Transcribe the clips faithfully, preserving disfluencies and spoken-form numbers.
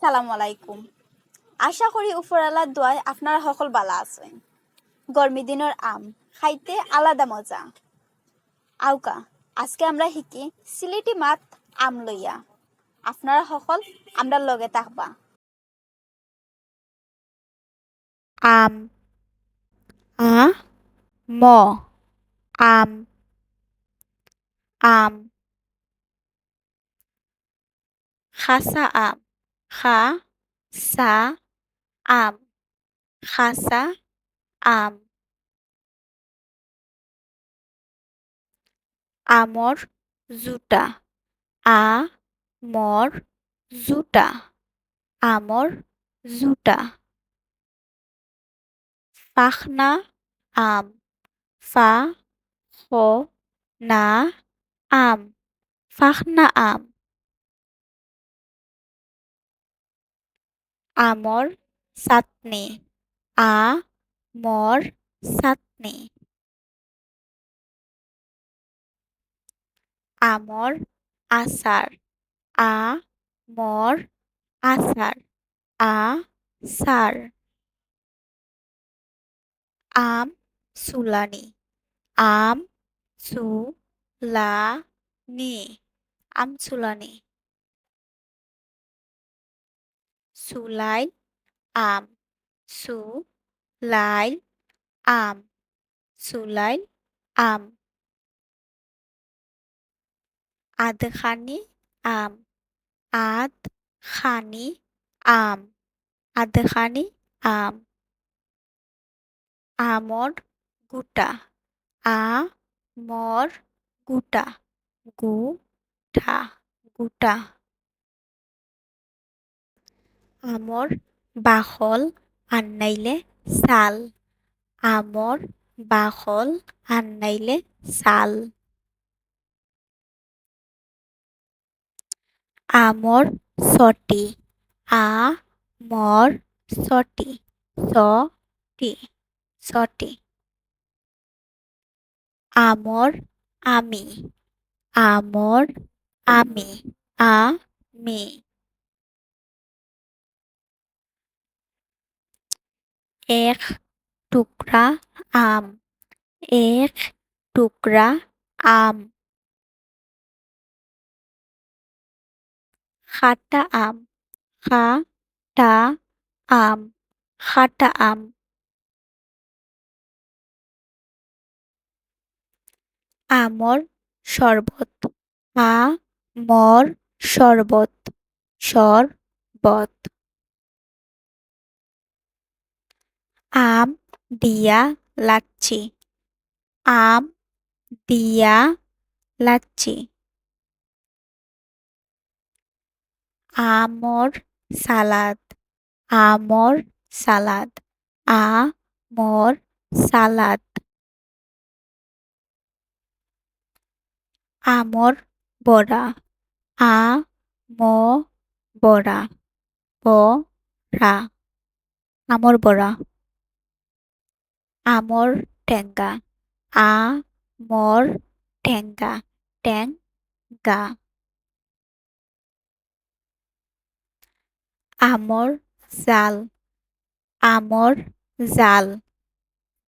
সালামু আলাইকুম। আশা করি উপরআলার দোয়ায় আপনারা হকল বালা আছইন। গরমি দিনর আম খাইতে আলাদা মজা। আউক্কা, আজকে আমরা হিকি সিলেটি মাত আম লইয়া। আপনারা হকল আমরার লগে থাকবা। আম। আ, ম। আম। আম। খাসা আম। খা, সা, আম। খাসা আম। আমর জুটা। আ, মর, জুটা। আমর জুটা। ফাখনা আম। ফা, খ, না, আম। ফাখনা আম। আমর চাটনি। আ, মর, চাটনি। আমর আচার। আ, মর, আচার। আ, চার। আম চুলানি। আম চু, লা, নি। আম চুলানি। চুলাইল আম। চু, লাইল, আম। চুলাইল আম। আধখানি আম। আধ, খানি, আম। আধখানি আম। আমর গুটা। আ, মর, গুটা। গু, টা, গুটা। আমর বাকল আর নাইলে ছাল। আমর বাকল আর নাইলে ছাল। আমর ছটি। আ, মর, ছটি। ছটি। ছটি। আমর আমি। আমর আমি। আমি। এক টুকরা আম। এক টুকরা আম। খাটা আম। খা, টা, আম। খাটা আম। আমর শরবত। আ, মর, শরবত। শরবত। আম দিয়া লাচ্ছি। আম দিয়া লাচ্ছি। আমর সালাদ। আমর সালাদ। আমর সালাদ। আমর বড়া। আ, ম, বড়া। বড়া। আমর বড়া। আমর টেঙ্গা। আ, মর, টেঙ্গা। টেঙ্গা। আমর জাল। আমর জাল।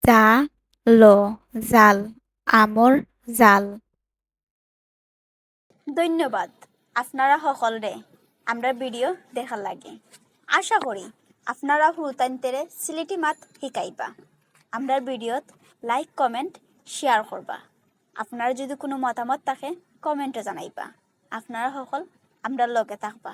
জা, ল, জাল। আমর জাল। ধন্যবাদ আপনারা হকলরে আমরার video দেখার লাগি। আশা করি আপনারা হুরুতাইন্তরে সিলেটি মাত হিকাইবা। আমরার videoত like, comment, share করবা। আপনারা যদি কুনু মতামত থাকে, commentও জানাইবা। আপনারা হকল আমরার লগে থাকবা।